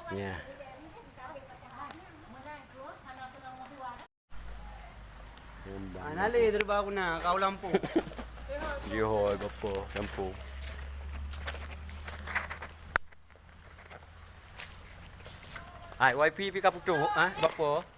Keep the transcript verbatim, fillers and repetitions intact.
Ya. Ana le terba guna kau lampung. Jihoi bapa lampung. Hai, wifi pi ka putôh, ah, bapa.